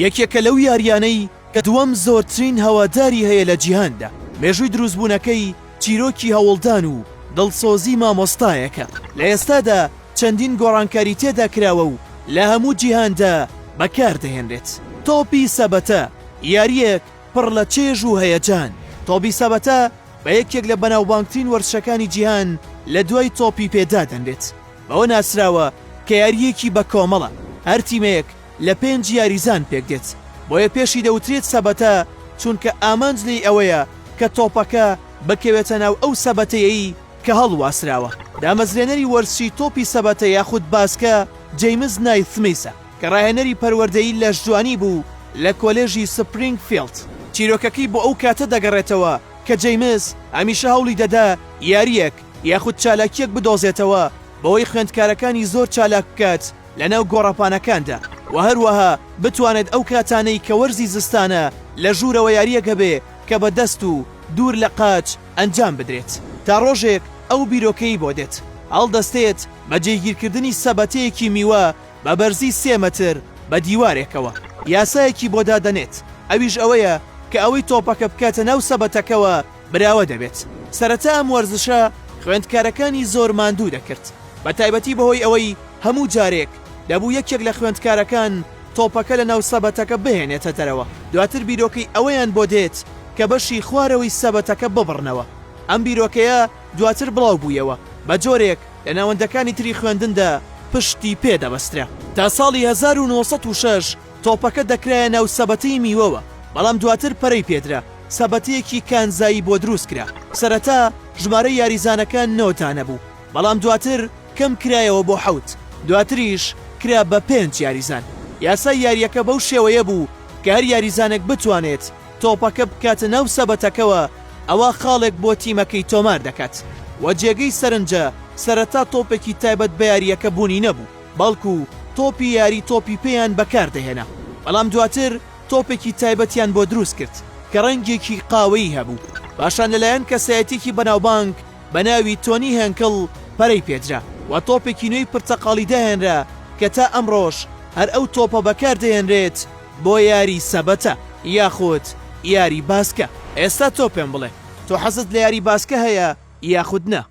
یەکێکە لەو یارییانەی کە دووەم زۆرترین هەواداری هەیە لە جیهاندا، مێژووی دروستبوونەکەی چیرۆکی هەوڵدان و دڵسۆزی مامۆستایەکە، لە ئێستادا چەندین گۆڕانکاری تێدا کراوە و لە هەموو جیهاندا بەکاردەهێنرێت. تۆپی سەبەتە، یارییەک پڕ لە چێژ و هەیەجان، تۆپی سەبەتە بە یەکێک لە بەناوبانگترین وەرزشەکانی جیهان لە دوای تۆپی پێ دادەنرێت، بەوە ناسراوە کە یارییەکی بە کۆمەڵە، هەر تیمێک لە پێنج یاریزان پێکدێت، بۆیە پێشی دەوترێت سەبەتە چونکە ئامانج لێی ئەوەیە کە تۆپەکە بکەوێتە ناو ئەو سەبەتەیەی کە هەڵواسراوە. دامەزرێنەری وەرزشی تۆپی سەبەتە یاخود باسکە جەیمس نایسمیسە کە ڕاهێنەری پەروەردەیی لەشجوانی بوو لە کۆلێژی سپرینگفیڵد. چیرۆکەکەی بۆ ئەو کاتە دەگەڕێتەوە کە جەیمس هەمیشە هەوڵی دەدا یارییەک یاخود چالاکییەک بدۆزێتەوە بەوەی خوێندکارەکانی زۆر چالاک بکات لەناو گۆڕەپانەکاندا و هەروەها بتوانێت ئەو کاتانەی کە وەرزی زستانە لە ژوورەوە یارییەک هەبێ کە بە دەست و دوور لە قاچ ئەنجام بدرێت تا ڕۆژێک ئەو بیرۆکەی بۆ دێت هەڵدەستێت بە جێگیرکردنی سەبەتەیەکی میوە بە بەرزی سێ مەتر بە دیوارێکەوە یاسایەکی بۆ دادەنێت ئەویش ئەوەیە کە ئەوەی تۆپەکە بکاتە ناو سەبەتەکەوە براوە دەبێت. سەرەتا ئەم وەرزشە خوێندکارەکانی زۆر ماندوو دەکرد، بە تایبەتی بەهۆی ئەوەی هەموو جارێک دەبوو یەکێک لە خوێندکارەکان تۆپەکە لەناو سەبەتەکە بهێنێتە دەرەوە، دواتر بیرۆکەی ئەوەیان بۆ دێت کە بەشی خوارەوەی سەبەتەکە ببڕنەوە، ئەم بیرۆکەیە دواتر بڵاو بوویەوە بە جۆرێک لە ناوەندەکانی تری خوێندندا پشتی پێ دەبەسترا. تا ساڵی 1906 تۆپەکە دەکرایە ناو سەبەتەی میوەوە، بەڵام دواتر پەرەی پێدرا، سەبەتەیەکی کانزایی بۆ دروست کرا، سەرەتا ژمارەی یاریزانەکان نۆ دانە بوو، بەڵام دواتر کەم کرایەوە بۆ حەوت، دواتریش کرا بە پێنج یاریزان. یاسای یارییەکە بەو شێوەیە بوو کە هەر یاریزانێک بتوانێت تۆپەکە بکاتە ناو سەبەتەکەوە ئەوا خاڵێک بۆ تیمەکەی تۆمار دەکات و جێگەی سەرنجە سەرەتا تۆپێکی تایبەت بە یارییەکە بوونی نەبوو، بەڵکو تۆپی یاری تۆپی پێیان بەکار دەهێنا، بەڵام دواتر تۆپێکی تایبەتیان بۆ دروست کرد کە ڕەنگێکی قاوەیی هەبوو، پاشان لەلایەن کەسایەتیەکی بەناوبانگ بە ناوی تۆنی هێنکڵ پەرەی پێدرا و تۆپێکی نوێی پرتەقاڵی داهێنرا کە تا ئەمڕۆش هەر ئەو تۆپە بەکار دەهێنرێت بۆ یاری سەبەتە یاخود یاری باسکە. ئێستا تۆ پێم بڵێ تۆ حەزت لە یاری باسکە هەیە یاخود نا؟